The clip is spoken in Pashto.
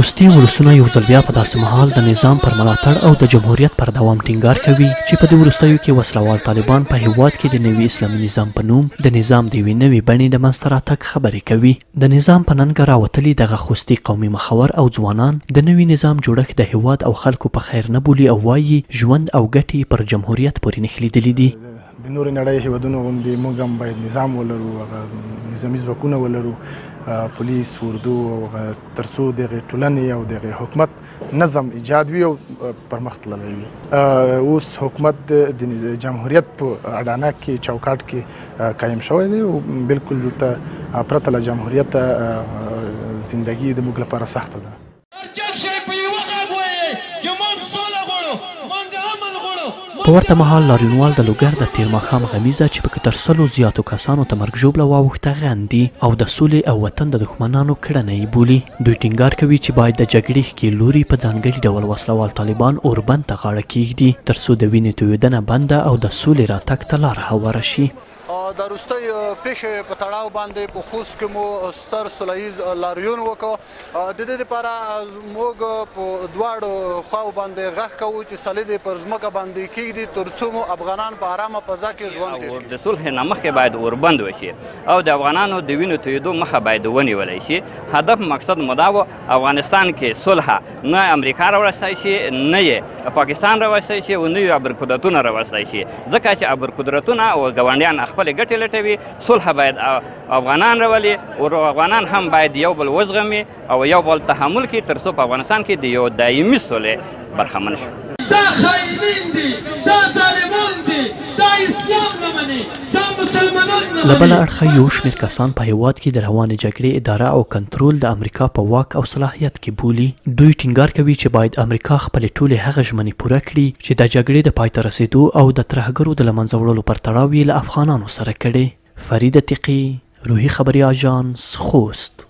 خوستي ولسونه یو ځل بیا په داسې مهال د نظام پر ملاتړ او د جمهوریت پر دوام ټینګار کوي چې په دې وروستیو کې وسلهوال طالبان په هېواد کې د نوي اسلامي نظام په نوم د نظام د یوې نوې بڼې د منځته راتګ خبرې کوي. د نظام په ننګه راوتلي دغه خوستي قومي مخور او ځوانان د نوي نظام جوړښت د هېواد او خلکو په خیر نه بولي او وايي، ژوند او ګټې یې پر جمهوریت پورې نښلېدلي دي. د نورې نړۍ هیوادونو غوندې موږ هم باید نظام ولرو، هغه نظامي ځواکونه ولرو، پولیس، اردو او هغه ترڅو دغه ټولنې او دغه حکومت نظم ایجاد وي او پرمخ تللی وي. اوس حکومت د جمهوریت په اډانه کې چوکاټ کې قایم شوی دی او بالکل دلته پرته له جمهوریت زندگی د موږ لپاره سخته ده. په ورته مهال لاریونوال د لوګر د تېر ماښام غمیزه چې پکې تر سلو زیاتو کسانو ته مرګ ژوبله واوښته غندي او د سولې او وطن د دښمنانو کړنه یې بولي. دوی ټینګار کوي چې باید د جګړې ښکېل لوري په ځانګړي ډول وسله وال طالبان اوربند ته غاړه کېږدي تر څو د وینې تویېدنه بنده او د سولې راتګ ته لاره هواره شي. د وروستۍ پېښې په تړاو باندې په خوست کې مو ستر سوله ییز لاریون وکړ. د دې لپاره موږ په دواړو خواو باندې غږ کوو چې سلې دې پر ځمکه باندې کېږدي تر څو مو افغانان په ارامه فضا کې ژوند تېر کړي. د صلح نه مخکې باید اوربند وشي او د افغانانو د وینو تویېدو مخه باید ونیول شي. هدف مقصد مو دا و افغانستان کې صلح نه امریکا راوستای شي، نه یې پاکستان راوستای شي او نه یې ابرقدرتونه راوستای شي، ځکه چې ابرقدرتونه او ګاونډیان خپلې ګټې لټوي. صلح باید افغانان راولي او افغانان هم باید یو بل وزغمي او یو بل تحمل کړي تر څو په افغانستان کې د یو دایمي سولې برخمن شو. دا خاینین دي، دا ظالمان دي، دا اسلام نه مني، دا مسلمانان نه له بله مني. اړخه یو شمېر کسان په هېواد کې د روانې جګړې اداره او کنترول د امریکا په واک او صلاحیت کې بولي. دوی ټینګار کوي چې باید امریکا خپلې ټولې هغه ژمنې پوره کړي چې د جګړې د پای ته رسېدو او د ترهګرو د له منځه وړلو پر تړاو یې له افغانانو سره کړې. فرید عتیقي، روهي خبري آژانس، خوست.